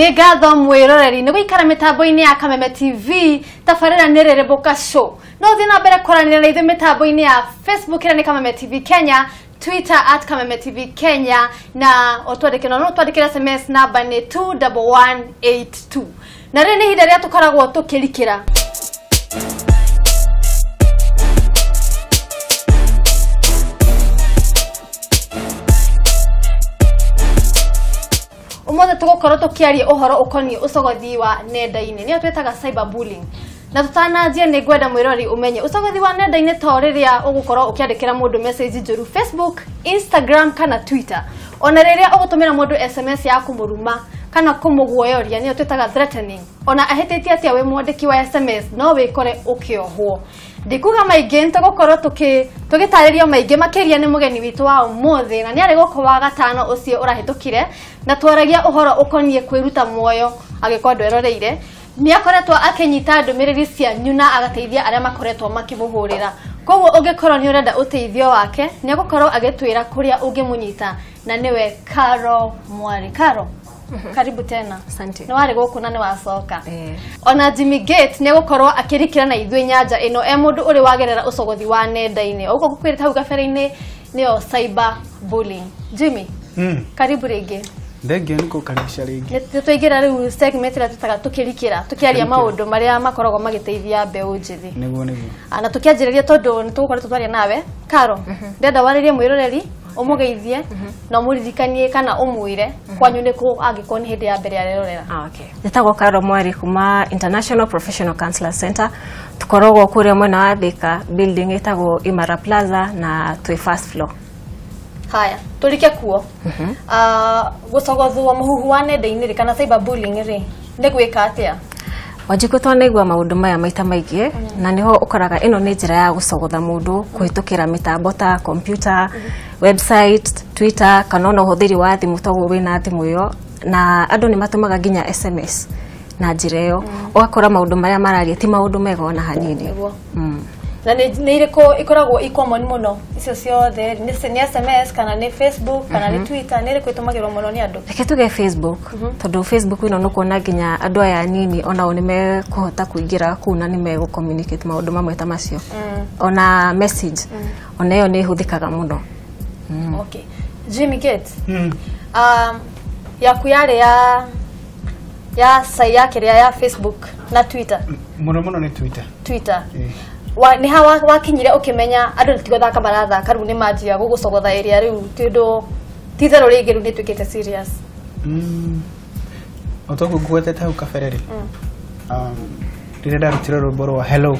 Nĩ ngatho mwĩroreri nĩ gũikara mĩtambo-inĩ ya Kameme TV tabarĩra nĩ Rĩrĩmbũka Show. No ũthiĩ na mbere kwaranĩria na ithuĩ mĩtambo-inĩ ya Facebook ĩrĩa nĩ Kameme TV Kenya, Twitter at Kameme TV Kenya, na ũtwandĩkĩre no ũtwandĩkĩre SMS namba nĩ 21182. Na rĩrĩ nĩ ihinda rĩrĩa tũkoragwo tũkĩrikĩra. Ũmũthĩ tũgũkorwo tũkĩaria ũhoro ũkoniĩ ũcogothi wa nenda-inĩ, nĩyo twĩtaga cyberbullying. Na tũtananjia nĩ ngwenda mwĩrori ũmenye ũcogothi wa nenda-inĩ to rĩrĩa ũgũkorwo ũkĩandĩkĩra mũndũ message njũru Facebook, Instagram kana Twitter. Ona rĩrĩa ũgũtũmĩra mũndũ SMS ya kũmũruma kana kũmũguoyoria, nĩyo twĩtaga threatening. Ona ahĩtĩtie atĩa wĩ mwandĩki wa SMS no wĩkore ũkĩohwo. Ndikuga maingĩ, nĩtũgũkorwo tũgĩtarĩrio maingĩ makĩria nĩ mũgeni witũ wa ũmũthĩ, na nĩarĩ gũkũ wa gatano ũcio ũrahĩtũkire, na twaragia ũhoro ũkoniĩ kwĩruta muoyo agĩkorwo ndweroreire. Nĩ akoretwo akĩnyita ndũmĩrĩri cianyu na agateithia arĩa makoretwo makĩmũhũrĩra. Koguo ũngĩkorwo nĩ ũrenda ũteithio wake, nĩ egũkorwo agĩtwĩra kũrĩa ũngĩmũnyita, na nĩwe Caro Mwari. Caro, karibu tena. Asante. Nĩ warĩ gũkũ na nĩ wacoka. Ona Jimmy Gates nĩ egũkorwo akĩrikĩra na ithuĩ nyanja ĩno e mũndũ ũrĩ wagerera ũcogothi wa nenda-inĩ. Ũguo ngũkwĩrĩte hau kabere-inĩ nĩyo cyber bullying. Jimmy, karibu rĩngĩ. Thengio nĩ gũkaribisha rĩngĩ. Nĩ twaingĩra rĩu segment ĩrĩa tũtaga tũkĩrikĩra, tũkĩaria maũndũ marĩa makoragwo magĩteithia mbeũ njĩthĩ. Nĩguo nĩguo. Na tũkĩanjĩrĩria tondũ nĩ tũgũkoretwo twaria nawe, Caro, ndĩrenda warĩrie mwĩroreri, ũmũgeithie na ũmũririkanie kana ũmwĩre kwanyu nĩ kũ angĩkorwo nĩ hĩndĩ ya mbere arerorera. Okay. Njĩtagwo Caro Mwari kuma International Professional Counselor Center. Tũkoragwo kũrĩa mwena wa Thika, building ĩtagwo Imara Plaza na twĩ first floor. Haya, tũrike kuo. Gũcogothwo mũhuhu wa nenda-inĩ rĩ kana cyberbullying rĩ nĩ gwĩka atĩa? Wanjikũ twanaigua maũndũ maya maita maingĩ, na nĩho ũkoraga ĩno nĩ njĩra ya gũcogotha mũndũ kũhĩtũkĩra mĩtambo ta computer, website, Twitter kana ona ũhũthĩri wa thimũ toguo wĩna thimũ ĩyo, na andũ nĩ matũmaga nginya SMS na njĩra ĩyo, ũgakora maũndũ marĩa mararia ti maũndũ mega ona hanini. Na nĩ irĩkũ ikoragwo i common mũno icio ciothe? Nĩ SMS kana nĩ Facebook kana nĩ Twitter, nĩ ĩrĩkũ ĩtũmagĩrwo mũno nĩ andũ? Reke tuge Facebook, tondũ Facebook ĩno nĩũkuona nginya andũ aya anini onao nĩ mekũhota kũingĩra kũu na nĩ megũ communicate maũndũ mamwe ta macio. Ona message, ona ĩyo nĩ ĩhũthĩkaga mũno. Okay. Jimmy Gates, yaku yarĩ ya ya kĩrĩa ya Facebook na Twitter? Mũno mũno nĩ Twitter. Twitter. Nĩ ha wakinyire ũkĩmenya andũ ti gũthaka marathaka, rĩu nĩ manjia gũgũcogotha ĩrĩa rĩu ti ũndũ ti itherũ rĩngĩ, rĩu nĩ ĩtuĩkĩte serious? O ta ũguo ngũgwetete hau kabere rĩ, rĩrĩa ndarutire rwĩmbo rwa Hello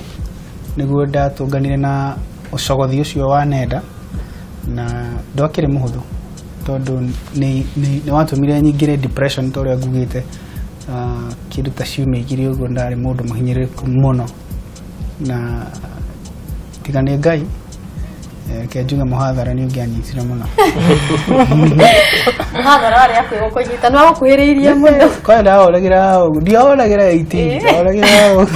nĩguo ndatũnganire na ũcogothi ũcio wa nenda, na ndwakĩrĩ mũhũthũ tondũ nĩ watũmire nyingĩre depression ta ũrĩa ngugĩte. Kĩndũ ta ciumia igĩrĩ ũguo ndarĩ mũndũ mũhinyĩrĩrĩku mũno, na tiga nĩ Ngai, reke njuge mũhathara nĩ ũngĩanyitire mũno. Mũhathara warĩ hakuhĩ gũkũnyita, nĩ wagũkuhĩrĩirie mũno. Kwani ndahoragĩra hau, ndiahoragĩra 18, ndahoragĩra hau.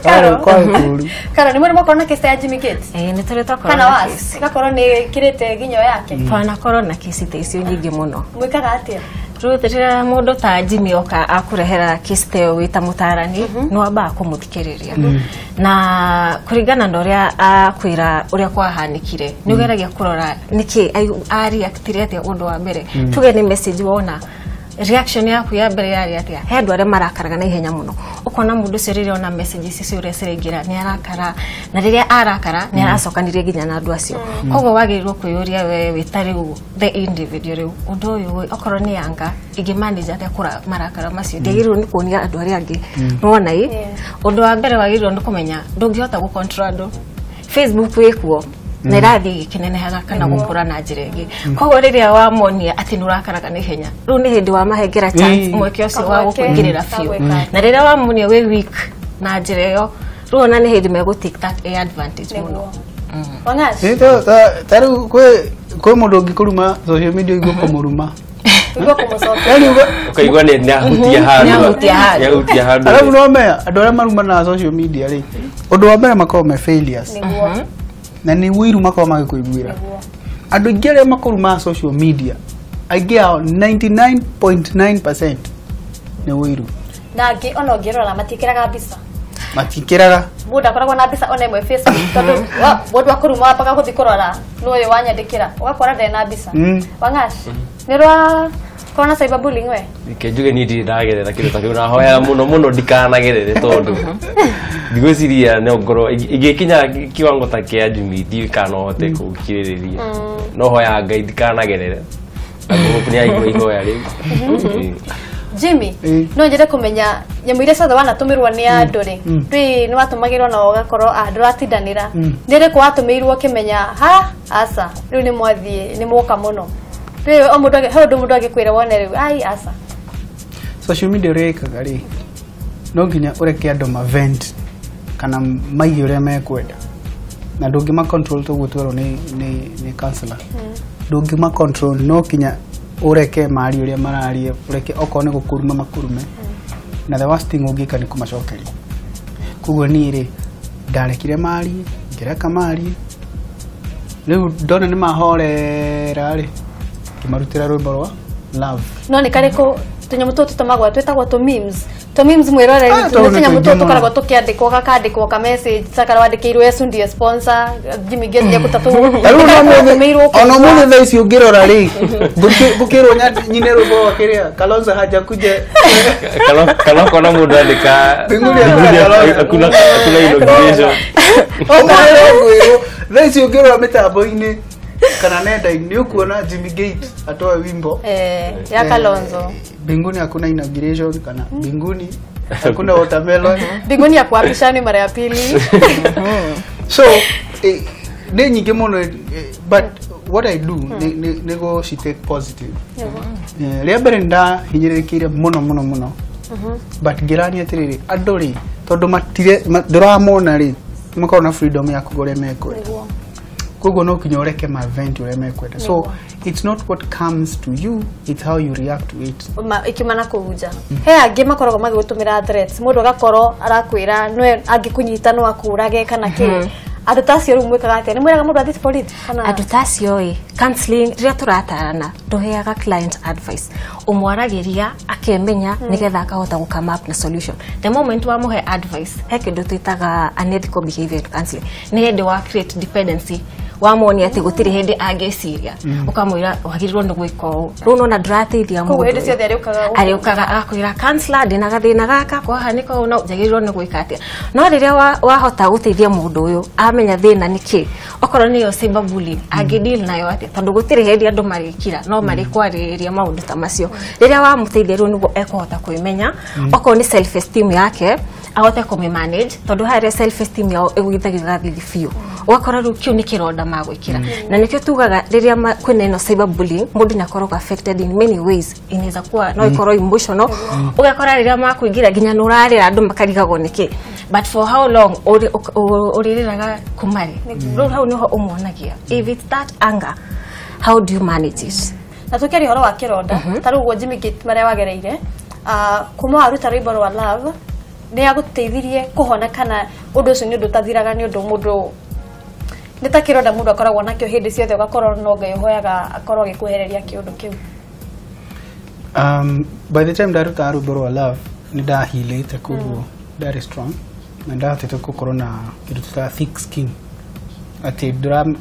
Kwarĩ kũũru. Caro, nĩ mũrĩ mwakorwo na kesi ya Jimmy Gates? Nĩ tũrĩ twakorwo Kana na was? kesi. Ĩgakorwo nĩ ĩkĩrĩte nginyo yake? Twanakorwo na kesi ta icio nyingĩ mũno. Mwĩkaga atĩa? Rĩu rĩrĩa mũndũ ta Jimmy oka akũrehera kesi ta ĩyo wĩ ta mũtarani, nĩ wambaga kũmũthikĩrĩria. Na kũringana na ũrĩa akwĩra ũrĩa kwahanĩkire, nĩ ũgeragia kũrora nĩkĩ areactire atĩa ũndũ wa mbere. Tuge nĩ message wona, reaction yaku ya mbere yarĩ atĩa? He andũ arĩa marakaraga na ihenya mũno. Ũkona mũndũ ũcio rĩrĩa ona message ici cia ũrĩa ciraingĩra nĩ arakara, na rĩrĩa arakara nĩ aracokanĩria nginya na andũ acio. Koguo wagĩrĩirwo kwĩyũria we wĩ ta rĩu the individual rĩu ũndũ ũyũ okorwo nĩ anga ingĩ manage atĩa kũra marakara macio, ndiagĩrĩirwo nĩ kuonia andũ arĩa angĩ. Nĩwona ĩ? Ũndũ wa mbere wagĩrĩirwo nĩ kũmenya ndũngĩhota gũ control andũ. Facebook ĩkuo na ĩrathiĩ ĩkĩnenehaga kana gũkũra na njĩra ĩngĩ. Koguo rĩrĩa wamonia atĩ nĩ ũrakaraga na ihenya, rĩu nĩ hĩndĩ wamahengera chance mweke ũcio wa gũkũingĩrĩra biũ. Na rĩrĩa wamonia wĩ weak na njĩra ĩyo, rĩu ona nĩ hĩndĩ megũ take that advantage mũno. Wang'aci? Ta rĩu kwĩ mũndũ ũngĩkũruma social media ũigue kũmũruma. Ũigue kũmũcokia. Yaani Ũkaigua nĩ ahutia handũ. Nĩ ahutia handũ. Nĩ ahutia handũ. Alafu no mea andũ arĩa marumanaga social media rĩ, ũndũ wa mbere makoragwo me failures. Nĩguo. Na nĩ ũiru makoragwo magĩkũiguĩra. Andũ aingĩ arĩa makũrumaga social media Aingĩ ao 99.9% nĩ ũiru. Na angĩ ona ũngĩrora matiĩkĩraga mbica. Matikĩraga. Mũndũ akoragwo na mbica ona ĩmwe Facebook, tondũ mũndũ akũruma wambaga gũthiĩ kũrora nũ ũyũ wanyandĩkĩra, ũgakora ndarĩ na mbica. Wang'ash, nĩ ũrakorwo na cyberbullying we? Reke njuge niĩ ndirĩ ndagerera kĩndũ ta kĩu, na hoyaga mũno mũno ndikanagerere, tondũ ndigwĩciria no ngorwo ingĩkinya kiwango ta kĩa Jimmy, ndiũĩ kana no hote gũkirĩrĩria, no hoyaga Ngai ndikanagerere, na ngũkũ nĩ aigua ihoya rĩu. Jimmy, no nyende kũmenya nyamũ iria ciothe wanatũmĩrwo nĩ andũ rĩ, ndũĩ nĩ watũmagĩrwo na ũgakorwo ndũratindanĩra, nĩ rĩkũ watũmĩirwo ũkĩmenya ha aca rĩu nĩ mwathiĩ nĩ mwoka mũno? Rĩu o mũndũ he ũndũ mũndũ angĩkwĩra wone rĩu ai aca. Social media ũrĩa ĩkaga rĩ, no nginya ũreke andũ ma vent kana maige ũrĩa mekwenda, na ndũngĩma control toguo twerwo nĩ counselor. Ndũngĩma control, no nginya ũreke marie ũrĩa mararia, ũreke okorwo nĩ gũkũruma makũrume, na the worst thing ũngĩka nĩ kũmacokeria. Koguo niĩ rĩ, ndarekire marie, ngĩreka marie, rĩu ndona nĩ mahorera rĩ, ngĩmarutĩra rwĩmbo rwa love. No nĩ karĩkũ tũnyamũ tũtũ tũtũmagwo twĩtagwo tũ memes, tũ memes mwĩroreri? Ah, nĩ tũu nĩ tũnyamũ tũingĩ tũtũ mũno. tũkoragwo tũkĩandĩkwo, gakandĩkwo ka message ta karwandĩkĩirwo Yesu ndiye sponsor, Jimmy Gate nĩekũtatũ. Ta rĩu no mũthĩ, ona ũmũthĩ thaa ici ũngĩrora rĩ, ngũkĩrwo nyine rwĩmbo rwa kĩrĩa Kalonzo hajakuja. Kana ũkona mũndũ andĩka Mbinguni hakuna Kalonzo. Hakuna inauguration. Ũmũthĩ ngwĩrwo thaa ici ũngĩrora mĩtambo-inĩ kana nenda-inĩ, nĩ ũkuona Jimmy Gate atoe wimbo Ya Kalonzo. Mbinguni hakuna inauguration kana mbinguni hakuna watermelon. Mbinguni ya kuapisha ni mara ya pili. So nĩ nyingĩ mũno, but what I do nĩ go she take positive. Rĩa mbere nĩ ndahinyĩrĩrĩkĩire mũno mũno mũno, but ngĩrania atĩrĩrĩ, andũ rĩ, tondũ matire ndũramona rĩ, makoragwo na freedom ya kuga ũrĩa mekwenda. Koguo no nginya ũreke ma vent ũrĩa mekwenda. So it's not what comes to you, it's how you react to it. Ikiuma na kũu nja, he angĩ makoragwo magĩgũtũmĩra threats, mũndũ agakorwo arakwĩra nwe angĩkũnyita no akũrage kana kĩ. Andũ ta acio rĩu mwĩkaga atĩa? Nĩ mwĩraga mũndũ athiĩ borithi kana? Andũ ta acio ĩ, counseling rĩrĩa tũratarana, ndũheaga client advice, ũmwaragĩria akemenya nĩgetha akahota gũ come up na solution. The moment wamũhe advice, he kĩndũ twĩtaga unethical behavior in counseling, nĩ hĩndĩ wa create dependency, wamuonia atĩ gũtirĩ hĩndĩ angĩciria, ũkamwĩra wagĩrĩirwo nĩ gwĩka ũũ, rĩu nona ndũrateithia Koguo mũndũ hĩndĩ ũyũ. Ciothe arĩũkaga gũkũ. Arĩũkaga agakwĩra, "Counselor, ndĩna gathĩna gaka kwahanĩka ũũ, no njagĩrĩirwo nĩ gwĩka atĩa?" No rĩrĩa wahota gũteithia mũndũ ũyũ amenya thĩna nĩ kĩ, okorwo nĩyo cyberbullying, angĩ deal nayo atĩa, tondũ gũtirĩ hĩndĩ andũ marĩkira no marĩkwarĩrĩria maũndũ ta macio, rĩrĩa wamũteithia rĩu nĩguo ekũhota kwĩmenya, okorwo nĩ self esteem yake ahote kũmĩ manage, tondũ harĩa self esteem yao ĩgũithagio ĩgathiĩ biũ, ũgakora rĩu kĩu nĩ kĩronda magwĩkĩra. Na nĩkĩo tugaga rĩrĩa kwĩna ĩno cyberbullying, mũndũ nĩ akoragwo affected in many ways. Inaweza kuwa no ĩkorwo emotional, ũgakora rĩrĩa makũingĩra nginya nĩ ũrarĩra, andũ makarigagwo nĩkĩ, but for how long ũrĩrĩraga kumarĩ? Rĩu hau nĩho ũmuonagia, if it's that anger, how do you manage it? Na tukiaria ũhoro wa kĩronda ta rĩu ũguo, Jimmy Gate, marĩa wagereire, kuma waruta rwĩmbo rwa love, nĩ agũteithirie kũhona, kana ũndũ ũcio nĩ ũndũ ũtathiraga, nĩ ũndũ mũndũ nĩ ta kĩronda mũndũ akoragwo nakĩo hĩndĩ ciothe, ũgakorwo no Ngai ũhoyaga akorwo agĩkwehereria kĩũndũ kĩu? By the time ndaruta rwĩmbo rwa love, nĩ ndahilĩte, koguo ndarĩ strong na ndahotete gũkorwo na kĩndũ tũtaga thick skin, atĩ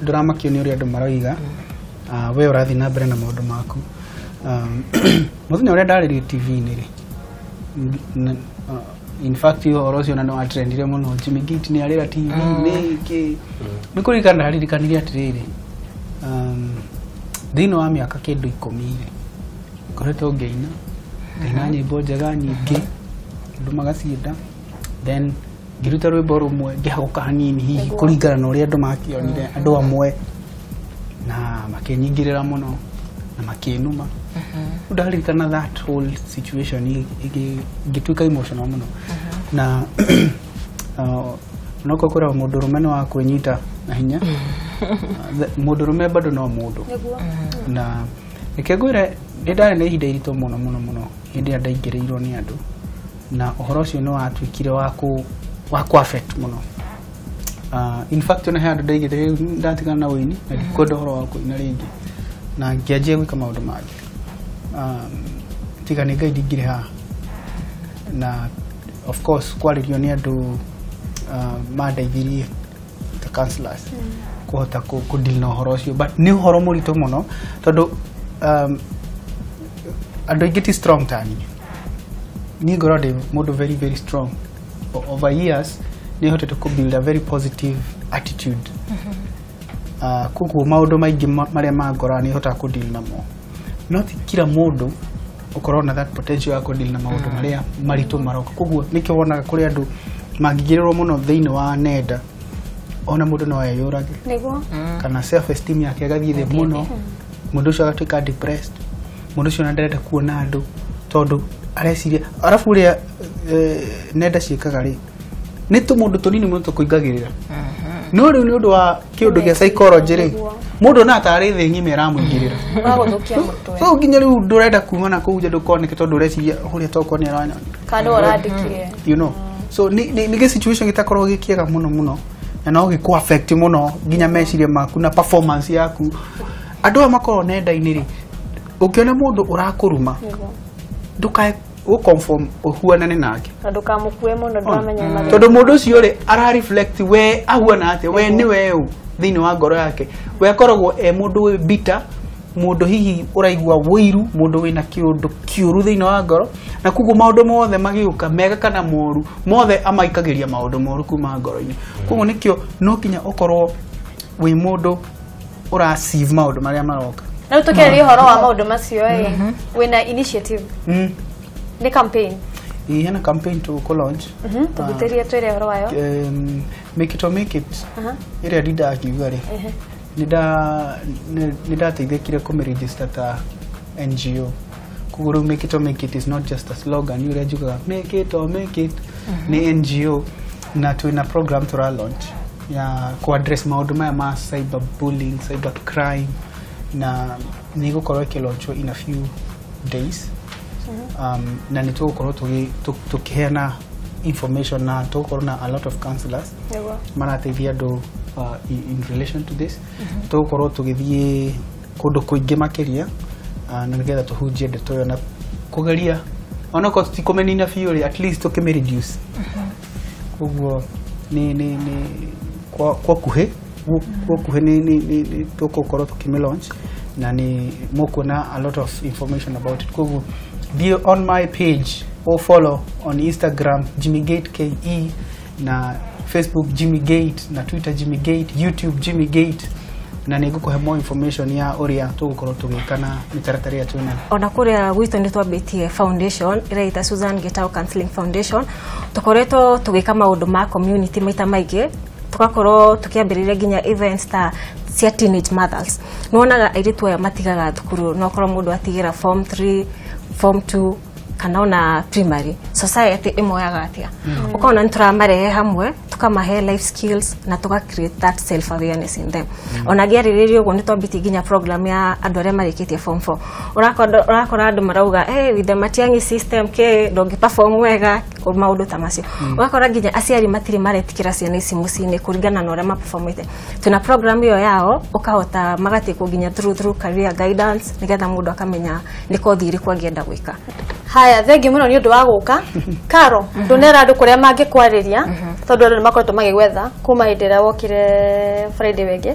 ndũramakio nĩ ũrĩa andũ maroiga. We ũrathiĩ na mbere na maũndũ maku. Mũthenya ũrĩa ndarĩrio TV-inĩ rĩ, in fact ũhoro ũcio na nĩ watrendire mũno, Jimmy Gate nĩ arĩra TV-inĩ kĩ, nĩ kũririkana ndaririkanire atĩrĩrĩ, thĩinĩ wa mĩaka kĩndũ 10 rĩ, ngoretwo ngĩina, ngaina nyĩmbo njega nyingĩ, andũ magacienda, then ngĩruta rwĩmbo rũmwe ngĩhagũka hanini hihi kũringana na ũrĩa andũ makĩonire, andũ amwe na makĩnyingĩrĩra mũno na makĩnuma. Rĩu ndaririkana that whole situation, ngĩtuĩka emotional mũno, na onokorwo kwĩragwo mũndũrũme nĩ wa kwĩnyita na hinya, mũndũrũme bado no mũndũ. Na reke ngwĩre, nĩ ndarĩ na ihinda iritũ mũno mũno mũno hĩndĩ ĩrĩa ndaingĩrĩirwo nĩ andũ, na ũhoro ũcio nĩ watuĩkire wa kũ affect mũno. In fact, ona he handũ ndaigĩte rĩu ndatigana na ũini na ndikwenda ũhoro wa kũina rĩngĩ, na ngĩanjia gwĩka maũndũ mangĩ. Tiga nĩ Ngai ndingĩrĩ haha. Na of course kwarĩrio nĩ andũ mandeithirie ta counselors kũhota kũ deal na ũhoro ũcio, but nĩ ũhoro mũritũ mũno tondũ andũ aingĩ ti strong ta niĩ. Niĩ ngoragwo ndĩ mũndũ very very strong. Over years nĩ hotete kũ build a very positive attitude. Koguo maũndũ maingĩ marĩa mangoraga nĩ hotaga kũ deal namo, no ti kila mũndũ ũkorwo na that potential ya kũ deal na maũndũ marĩa maritũ maroka. Koguo nĩkĩo wonaga kũrĩ andũ mangĩingĩrĩrwo mũno thĩinĩ wa nenda, ona mũndũ no eyũrage kana self esteem yake ĩgathiĩ thĩ mũno, mũndũ ũcio agatuĩka depressed, mũndũ ũcio ona ndarenda kuona andũ tondũ areciria arabu ũrĩa nenda ciĩkaga rĩ, nĩ tũmũndũ tũnini mũno tũkũingagĩrĩra, no rĩu nĩ ũndũ wa kĩũndũ gĩa psychology rĩ, mũndũ ona tarĩ thĩ ng'ima ĩramũingĩrĩra. Ũgagũthũkia mũtwe. So nginya rĩu ndũrenda kuma na kũu nja ndũkoneke tondũ ũreciria ũrĩa tokorwo nĩ aranyona. Kana nĩwe ũrandĩkire. So nĩ gĩ situation gĩtakoragwo gĩ kĩega mũno mũno, na no gĩkũ affect mũno nginya meciria maku na performance yaku. Andũ aya makoragwo nenda-inĩ rĩ, ũngĩona mũndũ ũrakũruma, ndũkae gũ conform ũhuanane nake. Na ndũkamũkue mũno, ndũramenya mathĩna. Tondũ mũndũ ũcio rĩ, ara reflect we ahuana atĩa, we nĩ we ũ thĩinĩ wa ngoro yake. We akoragwo e mũndũ wĩ bitter, mũndũ hihi ũraigua wũiru, mũndũ wĩna kĩũndũ kĩũru thĩinĩ wa ngoro, na koguo maũndũ mothe magĩũka mega kana moru, mothe amaikagĩria maũndũ moru kuma ngoro-inĩ. Koguo nĩkĩo no nginya ũkorwo wĩ mũndũ ũra sieve maũndũ marĩa maroka. Na rĩu tũkĩarĩria ũhoro wa maũndũ macio ĩ, wĩna initiative, nĩ campaign? Ĩĩ, hena campaign tũkũ launch. Tũgutĩrie, twĩre ũhoro wayo. Make it or make it ĩrĩa ndindaga ngiuga rĩ, nĩ ndateithĩkire kũmĩ-register ta NGO. Koguo rĩu make it or make it is not just a slogan ũrĩa njugaga make it or make it, nĩ NGO na twĩna program tũra launch ya kũ address maũndũ maya ma cyber bullying, cyber crime, na nĩ ĩgũkorwo ĩkĩ in a few days, na nĩ tũgũkorwo tũkĩheana information na tũgũkorwo na a lot of counselors marateithia andũ in relation to this. Tũgũkorwo tũgĩthiĩ kũndũ kũingĩ makĩria, na nĩgetha tũhunjie ndeto ĩyo na kũgeria onokorwo tũtikũmĩnina biũ rĩ, at least tũkĩmĩ reduce. Koguo nĩ kwa kuhĩ nĩ tũgũkorwo tũkĩmĩ launch na nĩ mũkuona a lot of information about it. Koguo thiĩ on my page or follow on Instagram Jimmy Gate KE, na Facebook Jimmy Gate, na Twitter Jimmy Gate, YouTube Jimmy Gate, na nĩ ngũkũhe more information ya ũrĩa tũgũkorwo tũgĩka na mĩtaratara ĩrĩa twĩnayo. Ona kũrĩa gwitũ nĩ twambĩtie foundation ĩreita Susan Gitau Counseling Foundation. Tũkoretwo tũgĩka maũndũ ma community maita maingĩ, tũgakorwo tũkĩambĩrĩria nginya events ta cia teenage mothers. Nĩwonaga airĩtu aya matigaga thukuru, no korwo mũndũ atigĩra form 3, form 2 kana ona primary, society ĩmoyaga atĩa? Ũkona nĩ tũramarehe hamwe, tukamahe life skills na tuga create that self awareness in them. Ona ngĩarĩrĩria ũguo, nĩ twambĩtie nginya program ya andũ arĩa marĩkĩtie form 4. Ũrakora andũ marauga, "Hey, with the Matiang'i system ke ndũngĩ perform wega," maũndũ ta macio. Ũgakora nginya aciari matirĩ maretikĩra ciana ici mũciĩ-inĩ kũringana na ũrĩa maperformĩte. Twĩna program ĩyo yao, ũkahota magatikwo nginya through career guidance, nĩgetha mũndũ akamenya nĩ kothi ĩrĩkũ angĩenda gwĩka. Haya, thengi mũno nĩ ũndũ wa gũka. Karo, ndũnera andũ kũrĩa mangĩkwarĩria, tondũ andũ nĩ makoretwo magĩgwetha kuma hĩndĩ ĩrĩa wokire Friday wengĩ.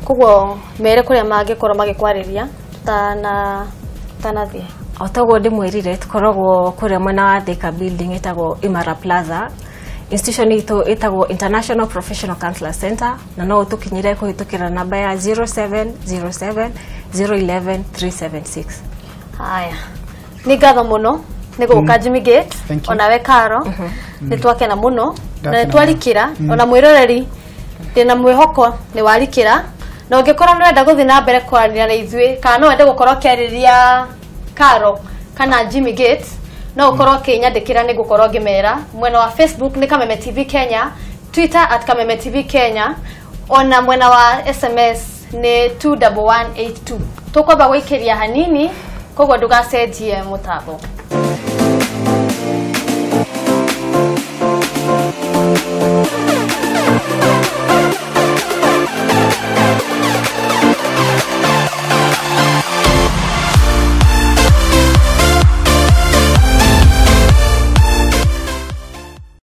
Koguo mere kũrĩa mangĩkorwo magĩkwarĩria tũtanathiĩ. O toguo ndĩmwĩrire, tũkoragwo kũrĩa mwena wa Thika, building ĩtagwo Imara Plaza. Institution itũ ĩtagwo International Professional Counselor Center, na no ũtũkinyĩre kũhĩtũkĩra namba ya 0707 011 376. Haya, nĩ ngatho mũno nĩ gũka, Jimmy Gate. Thank you. Onawe Karo, nĩ twakena mũno na nĩ Ndakena. twarikĩra. Ona mwĩroreri, ndĩna mwĩhoko nĩ warikĩra, na ũngĩkorwo nĩ ũrenda gũthiĩ na mbere kwaranĩria na ithuĩ kana no wende gũkorwo ũkĩarĩria Karo kana Jimmy Gates, no ũkorwo ũkĩnyandĩkĩra, nĩ ngũkorwo ngĩmera. Mwena wa Facebook nĩ Kameme TV Kenya, Twitter @KamemeTV Kenya, ona mwena wa SMS nĩ 21182. Tũkwamba gũikĩria hanini, koguo ndũgacenjie mũtambo.